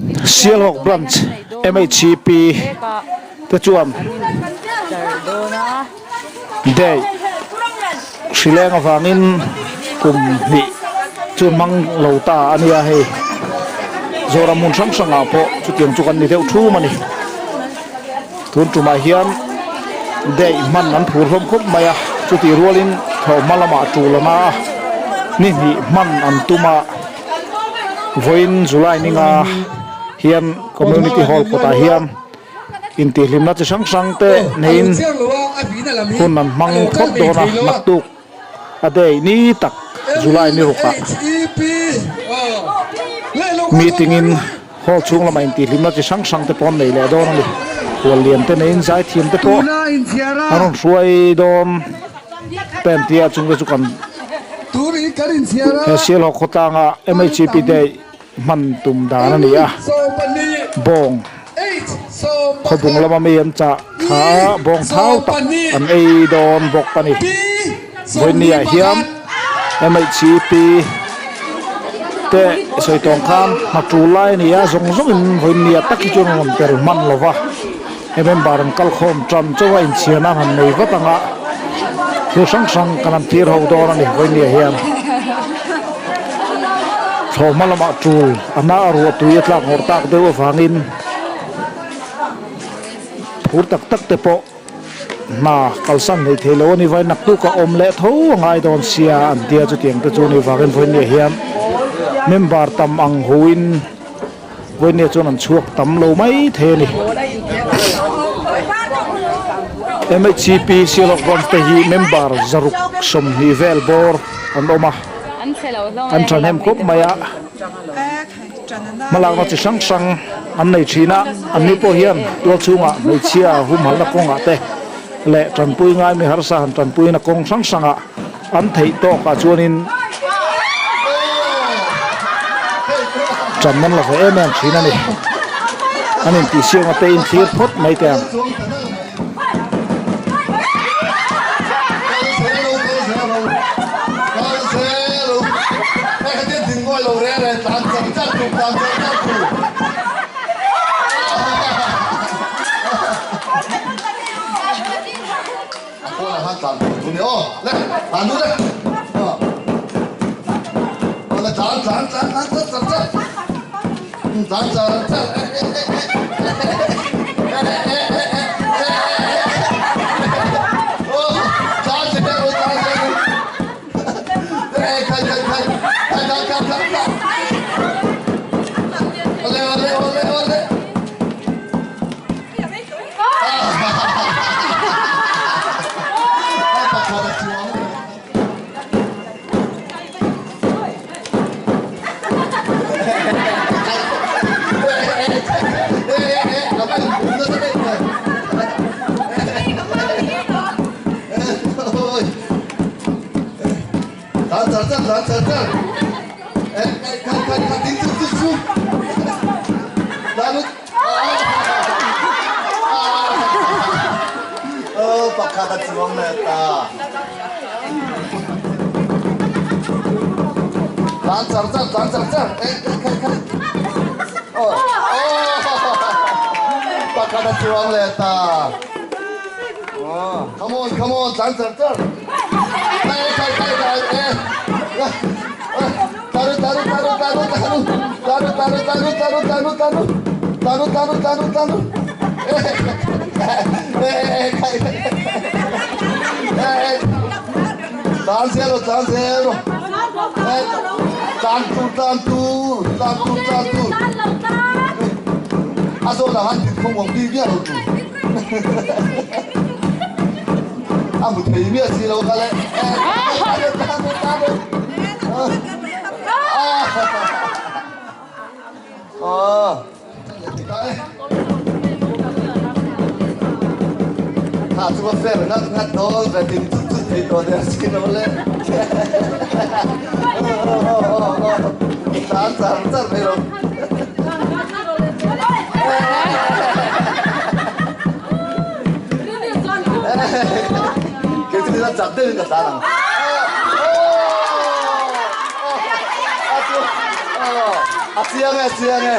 Sialhawk Branch MHCP te chuan Day hrileng avangin kum hnih chu hmang lo ta a nia hei. Zoram hmun hrang hrangah pawh chutiang chu kan ni deuh thum a ni. Tun tumah hian Day hman an phur hlawm khawp mai a, chutih rualin thlawhhma lamah tul a na a, ni hnih hman an tum a. Vawiin July ninga hian Community Hall kawtah hian intihhlimna chi hrang hrang te neiin hun an hmang phawt dawn a, naktuk a day ni tak July ni rukah meeting in hall chhung lamah intihhlimna chi hrang hrang te pawh an nei leh dawn a ni. Khuallian te neiin zaithiam te pawh an rawn hruai dawn. Pen tia chung te chu kan he Sialhawk khawtlanga MHP day hman tum dan a ni a, bawng khawbung lama mi an chah thla a, bawng thau tak an ei dawn bawk a ni. Vawinia hian MHP te sawi tawng khan hna tul lai a ni a, zawng zawngin vawinia tak hi chuan rawn tel hman lo va. He member an kal khawm tan chauh a inchhiarna an han nei vat ang a, thil hrang hrang kan han thlir ho dawn a ni vawinia hian. Thlawhhma lamah tul a hna a ruah tui a tlak ngawrh tak deuh avangin phur tak tak te pawh hna kalsan hleih theih loh a ni vawiin naktuk a awm leh tho a ngai dawn sia an tia chutiang te chu a ni vangin vawinia hian member tam ang huin Vawinia chuan an chhuak tam lo mai thei a ni. MHCP Sialhawk Branch te hi member zaruk 20 vel bawr an awm a, an thahnem khawp mai a, hmalakna chi hrang hrang an nei thin a, anni pawh hian tual chhungah hmeichhia humhalhna kawngah te leh tanpui ngai mi harsa han tanpuina kawng hrang hrangah An theih tawkah chuanin ṭan an la ve em em ṭhin a ni. An intihsiakna te inthlir phawt mai teh ang. A kawnah khan tlan tur chu ni aw. Le, tlan duh le. Aw le, tlan, tlan, tlan, tlan, tlan, tlan, tlan. Tlan, tlan, tlan. Tlan che tlan, tlan che. Khai, khai, khai. Khai, khai, khai, khai, khai. Ole, ole, ole, ole. Pakhat a chuang leh ta. Tlan char char, tlan char char. Pakhat a chuang leh ta. Come on, come on, tlan char char. A hmu thei miah si lo kha le. Kha chu a fer ngat ngat dawn ve tin chut chut thei tawh der si lo le. Tlan char char mai lo. Kei chu nila chak deuhin ka tlan ang. A chiang e, a chiang e.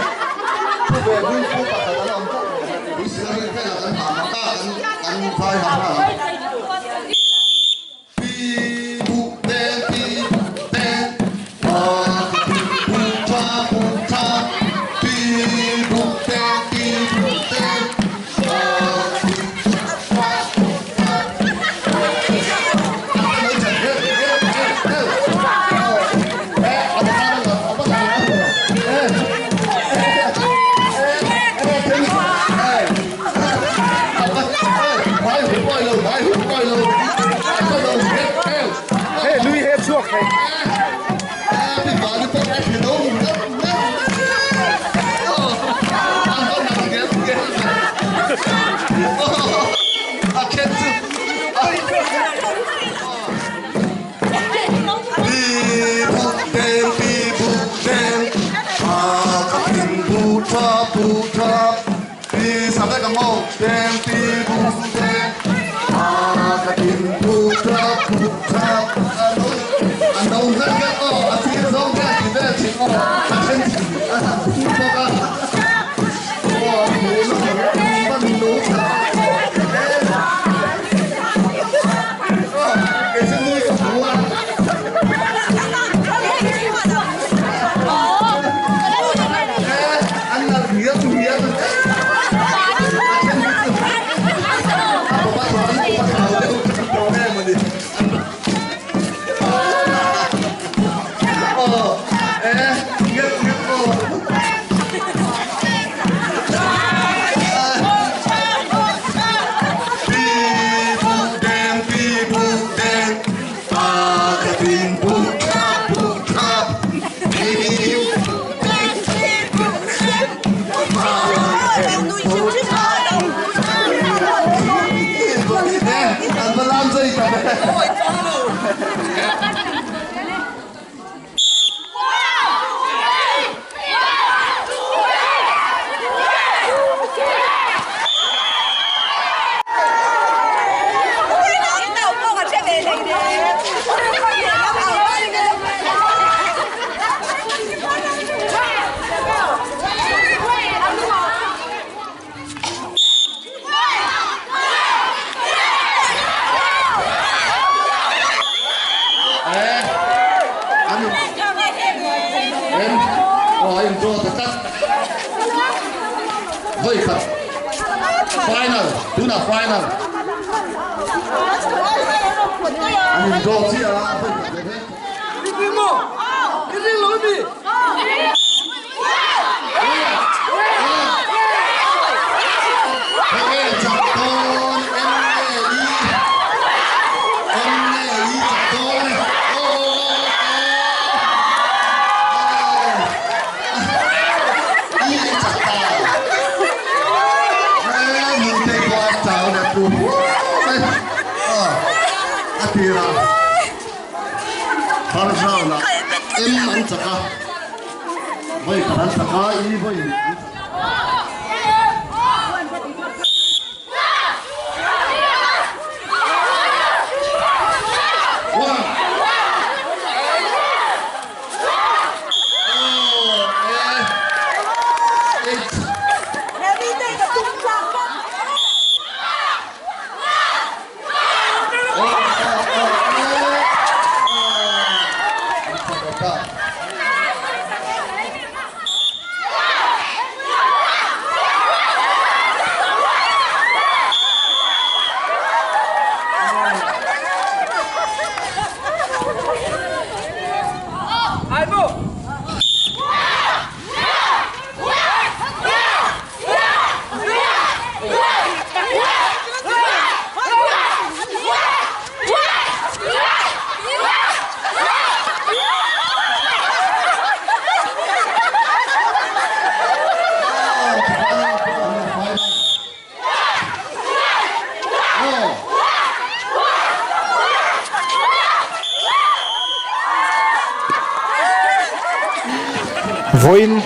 Vawiin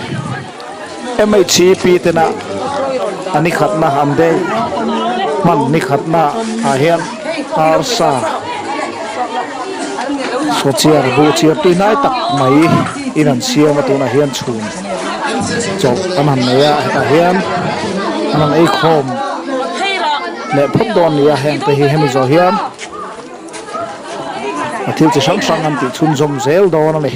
MHEP tena a ni khatna an dei hman ni khatna ah hian arsa saw chiar buh chiar tui hnai tak mai. In an siam a tunah hian chhun chawlh an han nei a hetah hian an han ei khawm leh phawt dawn a ni a heng te hi hemi zawh hian a thil chi hrang hrang an tih chhunzawm zel dawn a ni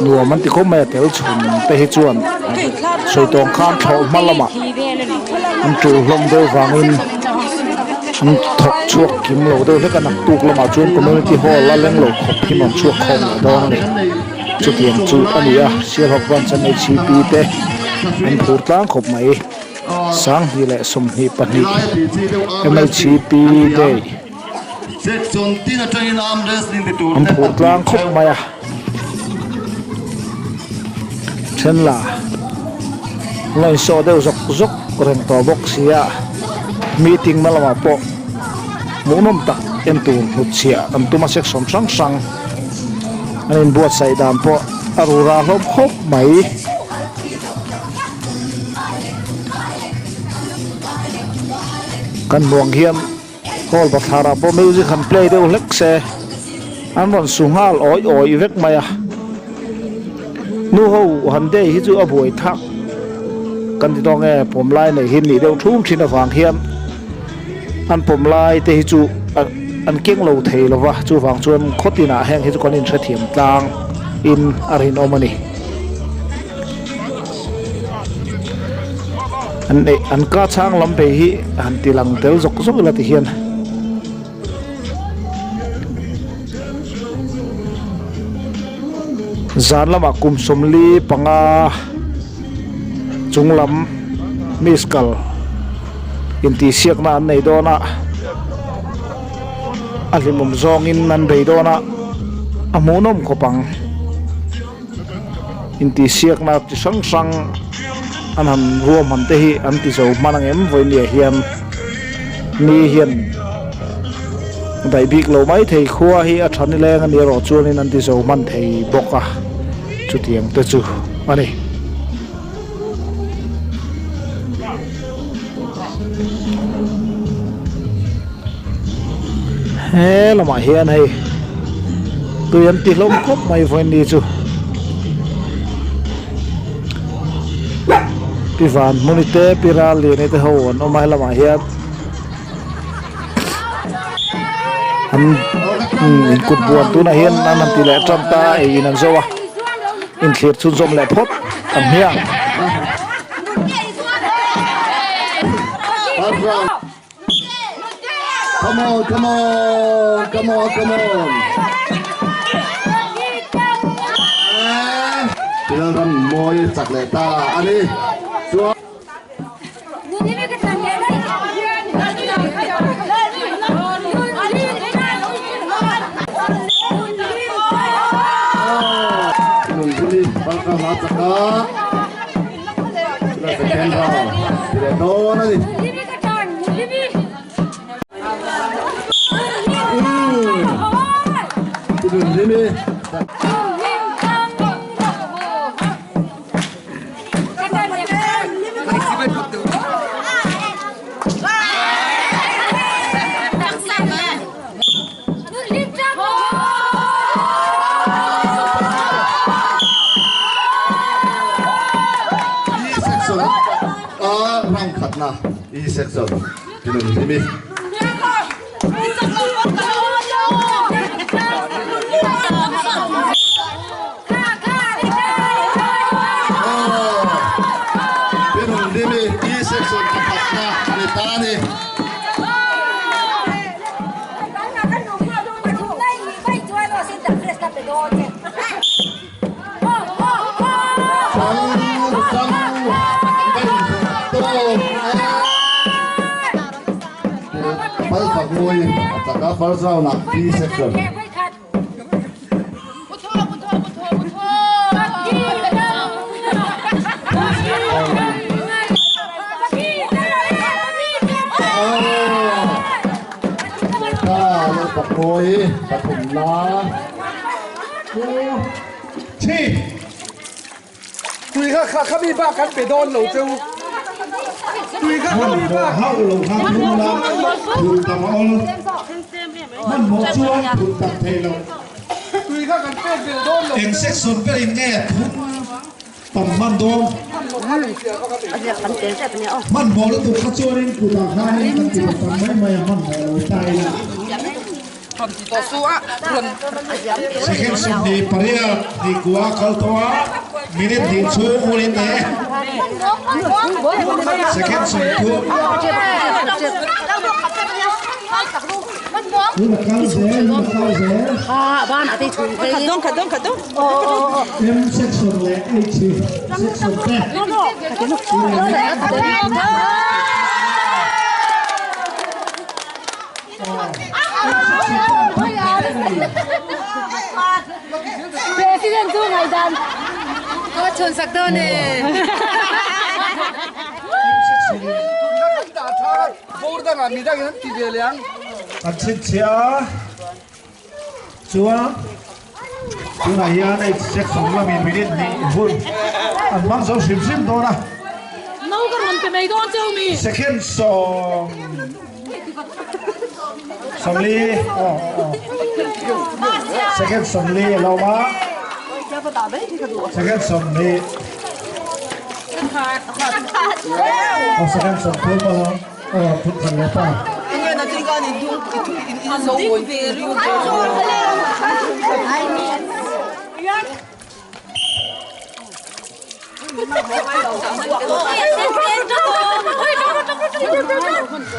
nuam an ti khawp mai a tel chhun te hi chuan sawi tawng khan thlawh hma lamah an tul hlawm deuh vangin an thawk chhuak kim lo deuh hlek a naktuk lamah chuan community hall a leng lo khawp hi an chhuak khawm leh dawn a ni chutiang chu a ni a Sialhawk branch MHCP te an phur tlang khawp mai. 2022 MHCP Day an phur tlang khawp mai a then la la insawh deuh zawk zawk reng tawh bawk si a meeting na lamah pawh hmuhnawm tak en tur hnutchhiah an tum a section hrang hrang an inbuatsaih dan pawh a rura hlawm khawp mai. Kan hmuh ang hian hall bathlar ah pawh music han play deuh hlek se an rawn su nghal awih awih vek mai a nu ho han day hi chu a buai thak kan ti tawng e pawm lai nei hi nih deuh thum thin avang hian an pawm lai te hi chu an keng lo thei lova chuvang chuan khaw tinah heng hi chu kan inhrethiam tlang in a rinawm a ni. An eh an ka chhang lam phei hi han ti lang tel zawk zawk ila ti hian zan lamah kum 45 chung lam miss kal intihsiakna an nei dawn a a hlimawm zawngin an bei dawn a a hmuhnawm khawp ang. Intihsiakna chi hrang hrang an han ruahman te hi an ti zo hman ang em vawinia hian ni hian daih bik lo mai thei khua hi a tha nileng a ni erawh chuanin an ti zo hman thei bawk a chutiang te chu a ni. He lamah hian hei tui an ti hlawm khawp mai vawiin ni chu pi van hmuni te pi ral liani te ho an awm a helamah hian an inkut buan tunah hian an han ti leh tan ta ei in an zo a inthlir chhunzawm leh phawt ang hmiang. Come on, come on, come on, come on. Ram mawi chak leh ta a ni. Chuan Round khatna E section tinun hlimi. First round ah B section. Tui kha kha khami bak kan pe dawn lo cheu. Tui kha khami bak. Hauh lo kha thum la thun tam a awl. Hmanhmawh chuan thun tam thei lo. Eng section berin nge thun tam hman dawn? Hmanhmawh lutuk kha chuanin kutah khanin kan ti tam mai mai a, hmanhmawh lo ta ila. Second 28 hnih kua kal tawh a, minute hnih chhung hun in nei e. Second 30. Hun a kal zel, hun a kal zel. M section leh H section te. President chu ngaihdan ka chhun sak dawn e. Kan chhinchhiah a, chuan tunah hian hei section lamin minute hnih hun an hmang zo hrim hrim dawn a. Second sawm. Sawmli aw aw second 40 a lo awm a second 20 aw second 30 pawh a aw phun khat leh ta.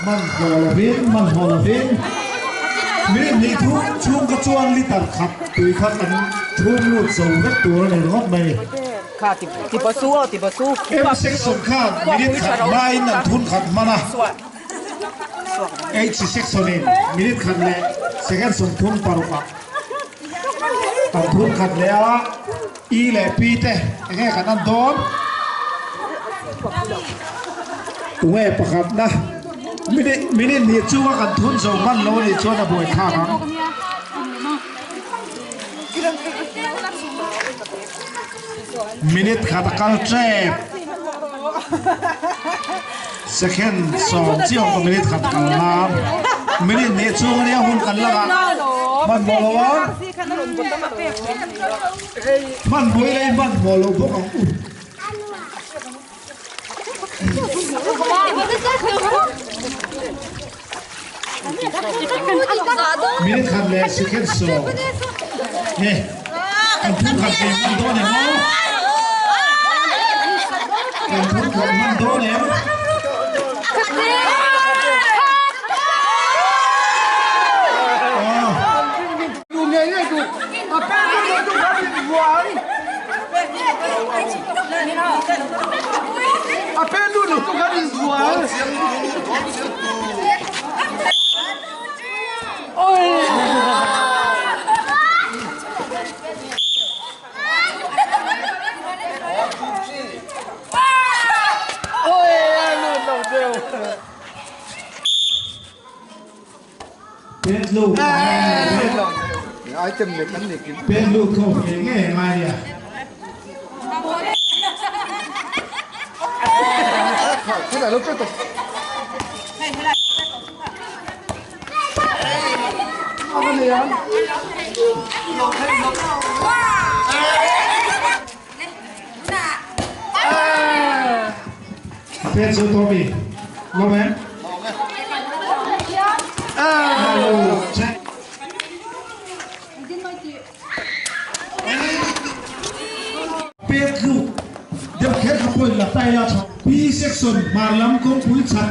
Hmanhmawh lovin, hmanhmawh lovin minute hnih thu chhung kha chuan liter khat tui kha kan thum lut zo vek tur a ni ringawt mai. M section khan minute khat hmain an thun khat hman a, H section in minute khat leh second 36 ah an thun khat leh a. I leh Pi te enge kan an dawn? Tunge pakhatna minute minute hnih chunga kan thun zo hman lo anih chuan a buai thlak ang. Minute khat a kal tep. Second 10 chiah awm minute khat kal nan. Minute hnih chung ania hun kan lakah hmanhmawh lo ang. Hmanhmawh ila i hmanhmawh lo bawk ang u. Minute khat leh second 10 nge kan phun khat ve hman dawn em aw? Kan phun khat hman dawn em? Pen lut kho ve nge ngai nia. Pen zo tawh mi? Lawm em? Pet lut deuh kher kha pawhin la tai la tha. P section hmar lam kawngpui chhat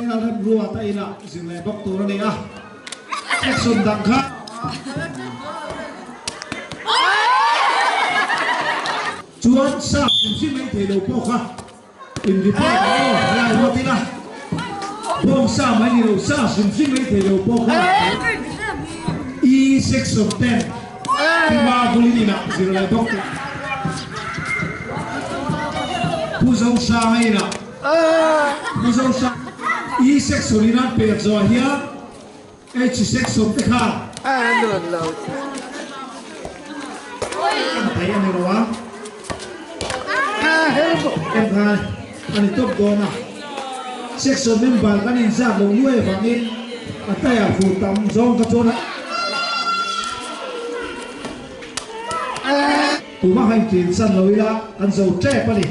rem ruat a inah zir leh bawk tur a ni a. Section dang kha chuan sap hrim hrim mai thei lo pawh kha in report aw helai ruat ila bawng sa mai ni lo sa hrim hrim mai thei lo pawh kha E section ten tima bulin inah zir leh bawk teh Pu Zosanga inah Pu Zosanga E section in an pek zawh hian H section te khan an thei a ni lo a, em khan a ni tawp dawn a, section member kan inzat lo nuai avangin a taiah fuh tam zawng kha chuan a. Tumah kha inṭin chan lo ila kan zo ṭep a ni.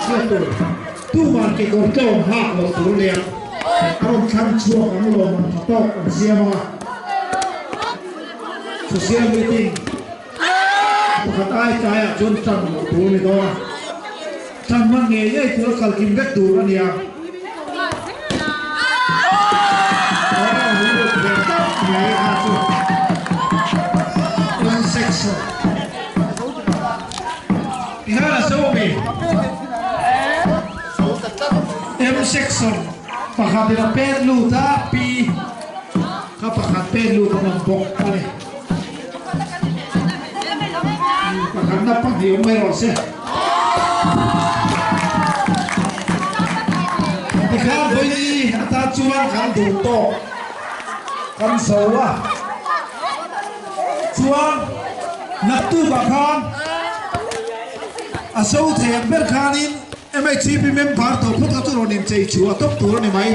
Chhiat tur, Tuman kekawr tlawm hak loh tur nia a rawn thlang chhuak ang lawm an tha tawk an siam a. Social meeting pakhat ai tlaiah chuan tan loh tur a ni dawn a. Tan hman ngei ngei tur a kal kim vek tur a nia. M section pakhat in a pen lut a P kha pakhat pen lut an awm bawk a ni. Pakhatna pahnih awm mai rawh se. Tikhan vawi atan chuan kan duh tawk kan zo a. Chuan naktukah khan a zo thei ang ber khanin MHCP member tawh phawt kha chu rawn inchei chhuah a tawp tur a ni mai.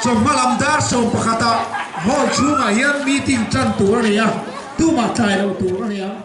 Chawhma lam dar 11 ah hall chhungah hian meeting tan tur a ni a, tumah tlai loh tur a ni ang.